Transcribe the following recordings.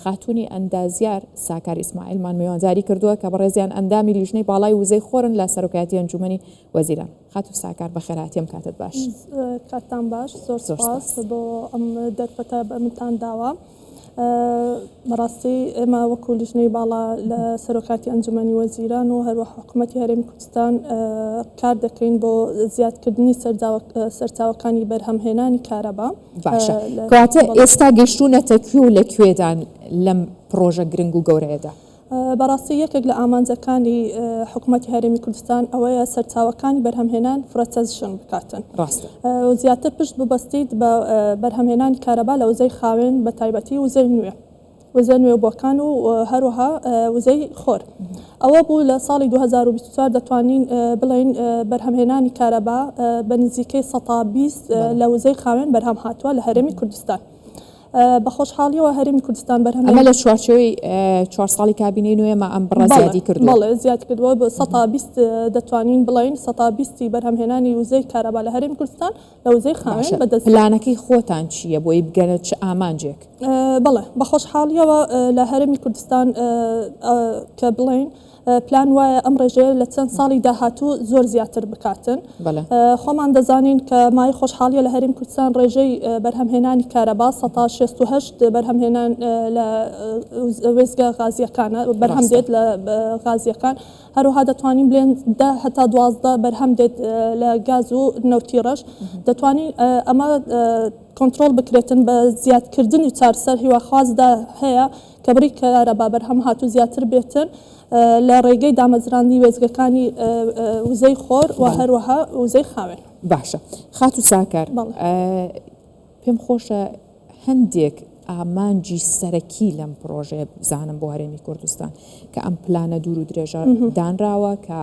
خاتوونی ئەندازیار ساکار ئیسماعیلمان میوانداری کردووە کە بەڕێزیان ئەندامی لیژنەی باڵای وزەی خۆرن لە سەرۆکایەتی ئەنجومەنی وەزیران. خاتوو ساکار بەخێرهاتی ئەم کاتەت باش. کاتتان باش زۆر سوپاس بۆ ئەم دەرفەتە بە منتان داوە. بەڕاستی ئێمە وەکو لیژنەی باڵا لە سەرۆکاتی ئەنجومەنی وەزیران و هەروەها حکوومەتی هەرێمی کوردستان کار دەکەین بۆ زیادکردنی سەرچاوەکانی بەرهەمهێنانی کارەبا. باشە کەواتە ئێستا گەیشتوونەتە کوێ و لە کوێدان لەم پڕۆژە گرنگ و گەورەیەدا؟ بەڕاستی یەکێک لە ئامانجەکانی حکوومەتی هەرێمی کوردستان ئەوەیە سەرچاوەکانی بەرهەمهێنان فرەچەشن بکاتن ڕاستە و زیاتر پشت ببەستیت بە بەرهەمهێنانی کارەبا لە وزەی خاوێن بە تایبەتی وزەی نوێ وزە نوێبووەکان و هەروەها وزەی خۆر. ئەوە بوو لە ساڵی 2024 دەتوانین بڵێین بەرهەمهێنانی کارەبا بە نزیکەی 20% لە وزەی خاوێن بەرهەم هاتووە لە هەرێمی کوردستان. بە خۆشحاڵیەوە هەرێمی کوردستان بەرهەم ئەمە لە چوارچێوەی چوار ساڵی کابینەی نوێمە ئەم بڕە زیادی کردووە. بەڵێ زیاد کردووە بە 20% دەتوانین بڵێین 20% بەرهەمهێنانی وزەی کارەبا لە هەرێمی کوردستان لە وزەی خاوێن باشە بەدەست پلانەکەی خۆتان چییە بۆی بگەنە چ ئامانجێک؟ بەڵێ بە خۆشحاڵیەوە لە هەرێمی کوردستان کە بڵێین پلان وایە ئەم ڕێژەیە لە چەند ساڵی داهاتوو زۆر زیاتر بکاتن. خۆمان دەزانین کە مایەی خۆشحاڵیە لە هەرێمی کوردستان ڕێژەی بەرهەمهێنانی کارەبا 68% بەرهەمهێنان لە وێستگە غازیەکانە بەرهەم دێت لە غازیەکان هەروەها دەتوانین بلێن 10 هەتا 12 بەرهەم دێت لە گاز و نەوتی ڕەش دەتوانین ئەمە کۆنترۆڵ بکرێتن بە زیادکردنی چارسەر هیواخوازدا هەیە کە بڕی کارەبا بەرهەم هاتوو زیاتر بێتن لە ڕێگەی دامەزراندنی وێستگەکانی وزەی خۆر و هەروەها وزەی خاوێن. باشە خاتوو ساکار پێم خۆشە هەندێک ئامانجی سەرەکی لەم پڕۆژەیە بزانم بۆ هەرێمی کوردستان کە ئەم پلانە دوور و درێژە دانراوە کە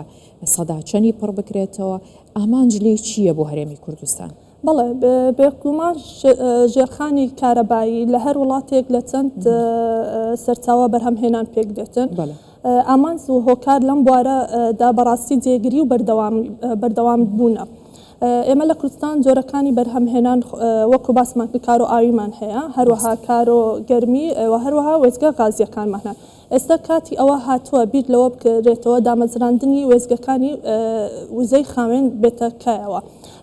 سەدا چەنی پڕ بکرێتەوە ئامانج لێی چییە بۆ هەرێمی کوردستان؟ بەڵێ بێگومان ژێرخانی کارەبایی لە هەر وڵاتێک لە چەند سەرچاوە بەرهەمهێنان پێک دێتن. ئامانج و هۆکار لەم بوارە دا بەڕاستی جێگری و بەردەوام بوونە. ئێمە لە کوردستان جۆرەکانی بەرهەمهێنان وەکو باسمان کرد کارۆ ئاویمان هەیە، هەروەها کارۆ گەرمی و هەروەها وێستگە غازییەکانمان هەن. ئێستا کاتی ئەوە هاتووە بیر لەوە بکرێتەوە دامەزراندنی وێستگەکانی وزەی خاوێن بێتە کایەوە،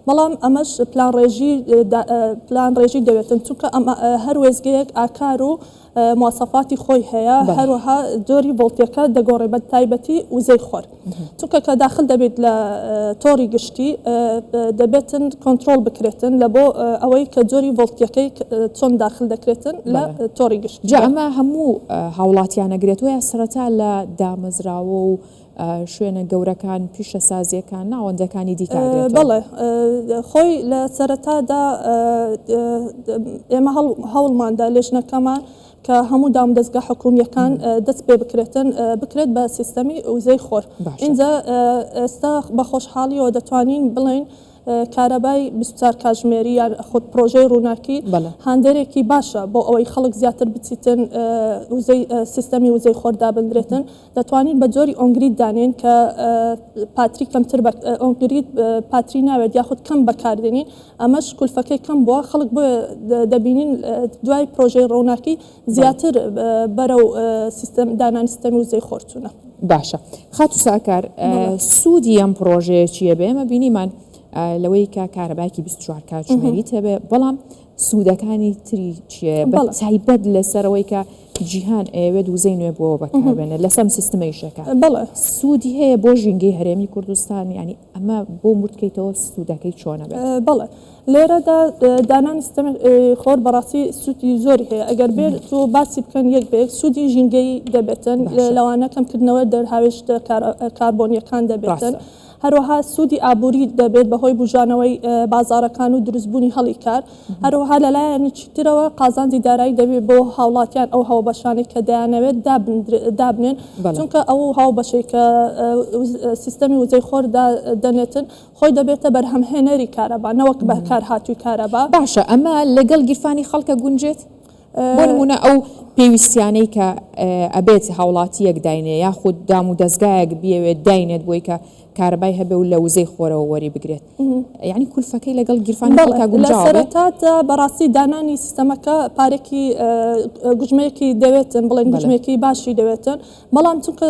بەڵام ئەمەش پلانڕێژی پلانڕێژی دەوێتن، چونکە ئەمە هەر وێستگەیەک ئاکار و مواسەفاتی خۆی هەیە، هەروەها جۆری ڤۆڵتیەکە دەگۆڕێت بە تایبەتی وزەی خۆر، چونکە کە داخل دەبیت لە تۆڕی گشتی دەبێتن کۆنترۆڵ بکرێتن لە بۆ ئەوەی کە جۆری ڤۆڵتیەکەی چۆن داخل دەکرێتن لە تۆڕی گشتی. جا ئەمە هەموو هاوڵاتیان ئەگرێتەوە یا سەرەتا لە دامەزراوە و شوێنە گەورەکان، پیشەسازیەکان، ناوەندەکانی دیکە ئەگرێتەوە؟ بەڵێ خۆی لە سەرەتادا ئێمە هەوڵماندا لێژنەکەمان کە هەموو دامودەزگا حکوومییەکان دەست پێ بکرێتن بکرێت بە سیستەمی وزەی خۆر. ئینجا ئێستا بە خۆشحاڵیەوە دەتوانین بڵێین کارەبای 24 کاتژمێری یان خود پرۆژەی ڕووناکی هاندەرێکی باشە بۆ ئەوەی خەڵک زیاتر بچیتن وزەی سیستەمی وزەی خۆر دابندرێتن. دەتوانین بە جۆری on-grid دانێین کە پاتری کەمتر بە on-grid پاتری ناوێت یاخود کەم بەکاردێنین ئەمەش کولفەکەی کەم بووە خەڵک بۆیە دەبینین دوای پرۆژەی ڕووناکی زیاتر بەرەو سیستەم دانانی سیستەمی وزەی خۆر چوونە. باشە خاتوو ساکار سوودی ئەم پڕۆژەیە چییە بێ ئێمە بینیمان لەوەی کە کارەبایەکی 24 کاتژمێریت هەبێ بەڵام سوودەکانی تری چییە بە تایبەت لەسەرەوەی کە جیهان ئەیەوێت وزەی نوێبووەوە بەکاربێنێت لەسەر ئەم سیستمە ئیشەکە بەڵێ. سوودی هەیە بۆ ژینگەی هەرێمی کوردستان یانی ئەمە بۆ ورد کەیتەوە سوودەکەی چۆنە بێت؟ بەڵێ لێرەدا دانانی سیستەمی خۆر بەڕاستی سوودی زۆری هەیە ئەگەر بێت و باسی بکەن یەک بە یەک سوودی ژینگەیی دەبێتن لەوانە کەمکردنەوە دەرهاوێشتە کاربۆنییەکان دەبێتن. هەروەها سوودی ئابووری دەبێت بەهۆی بوژانەوەی بازاڕەکان و دروستبوونی هەڵی کار، هەروەها لەلایەنێکی ترەوە قازانجی دارایی دەبێت بۆ هاوڵاتیان ئەو هاوبەشانەی کە دەیانەوێت دابنێن، چونکە ئەو هاوبەشەی کە سیستەمی وزەی خۆر دادەنێتن خۆی دەبێتە بەرهەمهێنەری کارەبا نەوەک بەکارهاتووی کارەبا. باشە ئەمە لەگەڵ گیرفانی خەڵکە گونجێت؟ بۆ نموونە ئەو پێویستیانەی کە ئەبێت هاوڵاتییەک داینێ یاخود دام و دەزگایەک بیەوێت داینێت بۆی کە کارەبای هەبێ و لە وزەی خۆرەوە وەری بگرێت یعنی کولفەکەی لەگەڵ گیرفانی بەڵێ خەڵکا لە گونجاوە بێ؟ سەرەتادا بەڕاستی دانانی سیستەمەکە پارێکی گوژمەیەکی دەوێتن بڵێن بەڵێ. گوژمەیەکی باشی دەوێتن بەڵام چونکە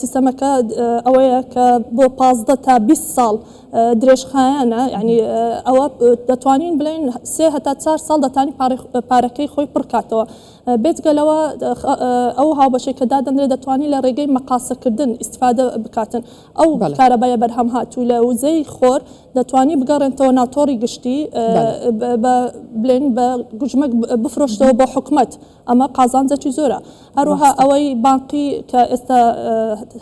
سیستەمەکە ئەوەیە کە بۆ 15 تا 20 ساڵ درێژخایەنە یعنی ئەوە دەتوانین بڵێن سێ هەتا چار ساڵ دەتانی پارەکەی خۆی پڕکاتەوە بێجگە لەوە ئەو هاوبەشەی کە دادەنرێت دەتوانین لە ڕێگەی مەقاسەکردن ئیستفادە بکاتن ئەو کارەبایە بەرهەم هاتوو لە وزەی خۆر دەتوانی بگەڕێنتەوە ناو تۆڕی گشتی بە بلێن بە گوژمەک بفرۆشتەوە بۆ حکومەت ئەمە قازانجێکی زۆرە هەروەها ئەوەی بانقی کە ئێستا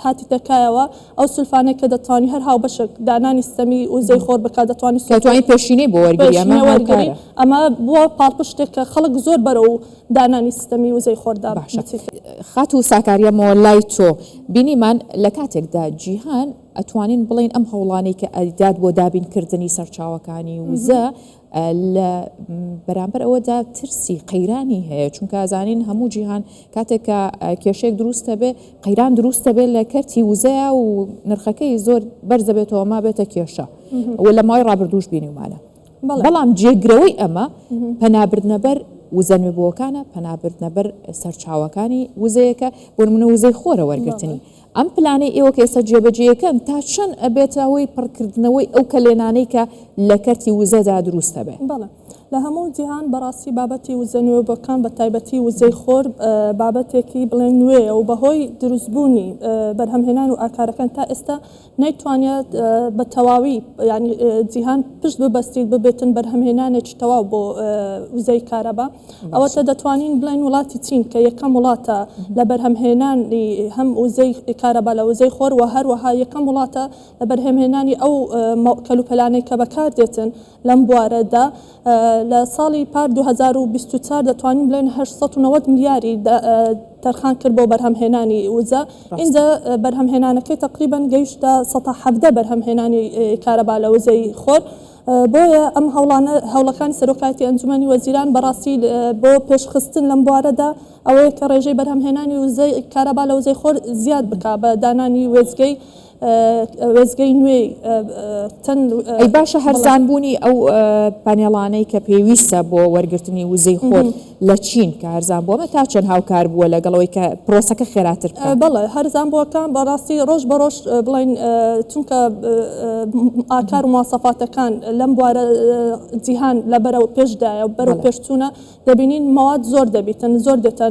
هاتیتە کایەوە ئەو سولفانەی کە دەتوانی هەر هاوبەشێک دانانی ستەمی وزەی خۆر بکات دەتوانی کە توانی پێشینەی بۆ وەرگری ئەمە پێشینە وەرگری هاوکارە. ئەمە بووە پاڵپشتێک کە خەڵک زۆر بەرەو دانانی سیستەمی وزەی خۆردا باشە بچیت. خاتوو ساکاریەمەوە لای تۆ بینیمان لە کاتێکدا جیهان ئەتوانین بڵێین ئەم هەوڵانەی کە ئەیدات بۆ دابینکردنی سەرچاوەکانی وزە لە بەرامبەر ئەوەدا ترسی قەیرانی هەیە چونکە ئەزانین هەموو جیهان کاتێک کە کێشەیەک دروست دەبێ قەیران دروست دەبێت لە کەرتی وزەیە و نرخەکەی زۆر بەرز دەبێتەوە ما بێتە کێشە و لە ماوەی ڕابردووش بینیومانە بەڵام جێگرەوەی ئەمە پەنابردنەبەر وزە نوێبووەکانە پەنابردنەبەر سەرچاوەکانی وزەیەکە بۆ نمونە وزەی خۆرە وەرگرتنی ئەم پلانەی ئێوە کە ئێستا جێبەجێیەکەن تا چەند ئەبێتە هۆی پڕکردنەوەی ئەو کەلێنانەی کە لە کەرتی وزەدا دروست ئەبێ؟ بەڵێ. لە هەموو جیهان بەڕاستی بابەتی وزە نوێبووەکان بە تایبەتی وزەی خۆر بابەتێکی بڵێن نوێیە و بەهۆی دروستبوونی بەرهەمهێنان و ئاکارەکان تا ئێستا نەیتوانیە بە تەواوی یانی جیهان پشت ببەستیت ببێتن بەرهەمهێنانێکی تەواو بۆ وزەی کارەبا ئەوەتە دەتوانین بڵێن وڵاتی چین کە یەکەم وڵاتە لە بەرهەمهێنانی هەم وزەی کارەبا لە وزەی خۆر و هەروەها یەکەم وڵاتە لە بەرهەمهێنانی ئەو کەلوپەلانەی کە بەکاردێتن لەم بوارەدا لە ساڵی پار 2024 دەتوانین بڵێین 890 ملیاری تەرخان کرد بۆ بەرهەمهێنانی وزە، ئینجا بەرهەمهێنانەکەی تەقریبەن گەیشتە 17% بەرهەمهێنانی کارەبا لە وزەی خۆر. بۆیە ئەم هەوڵانە هەوڵەکانی سەرۆکایەتی ئەنجومەنی وەزیران بەڕاستی بۆ پێشخستن لەم بوارەدا ئەوەیە کە ڕێژەی بەرهەمهێنانی وزەی کارەبا لە وزەی خۆر زیاد بکا بە دانانی وێستگەی وێستگەی نوێی چەند ئەی باشە هەرزان بوونی ئەو پانێڵانەی کە پێویستە بۆ وەرگرتنی وزەی خۆر لە چین کە هەرزان بووە ئەمە تا چەند هاوکار بووە لەگەڵ ئەوەی کە پرۆسەکە خێراتر بکات؟ بەڵێ هەرزان بووەکان بەڕاستی ڕۆژ بە ڕۆژ بڵێین چونکە ئاکار و مواسەفاتەکان لەم بوارە جیهان لە بەرەو پێشدایە و بەرەو پێشچوونە دەبینین مەواد زۆر دەبیتن زۆر دێتە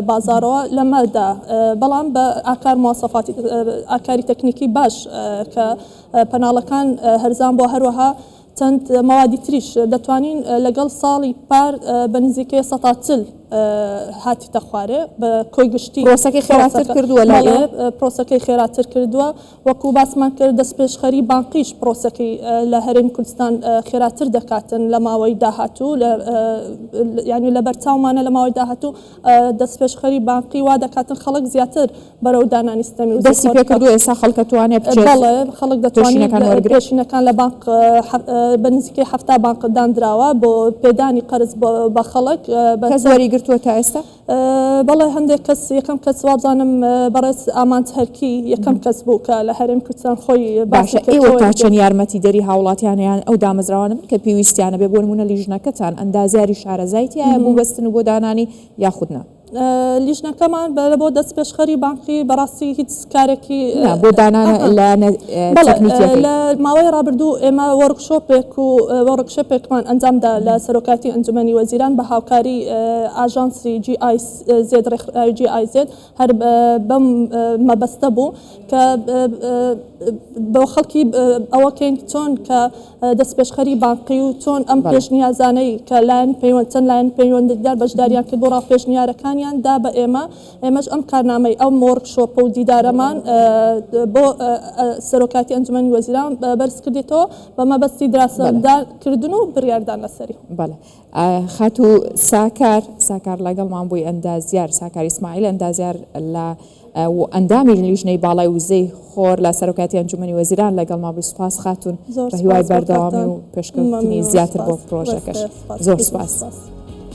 بازاڕەوە لەمەدا بەڵام بە ئاکار مواسەفاتی ئاکاری تەکنیکی باش کە پەناڵەکان هەرزان بۆ هەروەها چەند مەوادی تریش دەتوانین لەگەڵ ساڵی پار بە نزیکەی 40% هاتیتە خوارێ بە کۆی گشتی پرۆسەکەی خێراتر کردووە لای پرۆسەکەی خێراتر کردووە وەکو باسمان کرد دەستپێشخەری بانقیش پرۆسەکەی لە هەرێمی کوردستان خێراتر دەکاتن لە ماوەی داهاتوو یانی لەبەرچاومانە لە ماوەی داهاتوو دەستپێشخەری بانقی وا دەکاتن خەڵک زیاتر بەرەو دانانی سیستەمی وزەی دەستی خۆر پێ بکات. کردووە ئێستا خەڵکە توانێ بچێت بەڵێ خەڵک دەتوانێت پێشینەکان وەرگرێت؟ پێشینەکان لە بانق بە نزیکەی 70 بانق داندراوە بۆ پێدانی قەرز بە خەڵک بە کەس وەری گرتووە تا ئێستا؟ بەڵێ هەندێک کەس یەکەم کەس وابزانم بەڕێز ئامانج هەرکی یەکەم کەس بوو کە لە هەرێمی کوردستان خۆی باسی باشە کرد ئێوە کە تا وەری چەند گرت. یارمەتیدەری هاوڵاتیانە یان ئەو دامەزراوانە بن کە پێویستیانە بێ بۆ نموونە لیژنەکەتان ئەندازیاری شارەزای تیایە بۆ بەستن و بۆ دانانی یاخود نا؟ لیژنەکەمان بۆ دەستپێشخەری بانقی بەڕاستی هیچ کارێکی نا بۆ دانانە لایەنە بەڵێ تەکنیکیەکەی. لە ماوەی ڕابردوو ئێمە وۆرکشۆپێک و وۆرکشۆپێکمان ئەنجامدا لە سەرۆکایەتی ئەنجومەنی وەزیران بە هاوکاری ئاژانسی جی ئای زێد ڕێکخراوی جی ئای زێد هەر بەم مەبەستە بوو کە بۆ خەڵکی ئەوە کەین چۆن کە دەستپێشخەری بانقی و چۆن ئەم پێشنیازانەی کە لایەن پەیوەند چەند لایەن پەیوەندیدار بەشداریان کرد بۆ ڕا پێشنیارەکانیان دا بە ئێمە ئێمەش ئەم کارنامەی ئەم وۆرکشۆپ و دیدارەمان بۆ سەرۆکایەتی ئەنجومەنی وەزیران بەرز کردیتەوە بە مەبەستی دراسەکردن و بڕیاردان لەسەری. بەڵێ خاتوو ساکار ساکار لەگەڵمان بووی ئەندازیار ساکار ئیسماعیل ئەندازیار لە و ئەندامی لیژنەی باڵای وزەی خۆر لە سەرۆکایەتی ئەنجومەنی وەزیران لەگەڵمان بووی سوپاس خاتوون زۆر بە هیوای سوپاس بۆ بەردەوامی کاتتان و پێشکەوتنی مەمنون زیاتر بۆ سوپاس پرۆژەکەش بەس سوپاس زۆر زۆر سوپاس. سوپاس.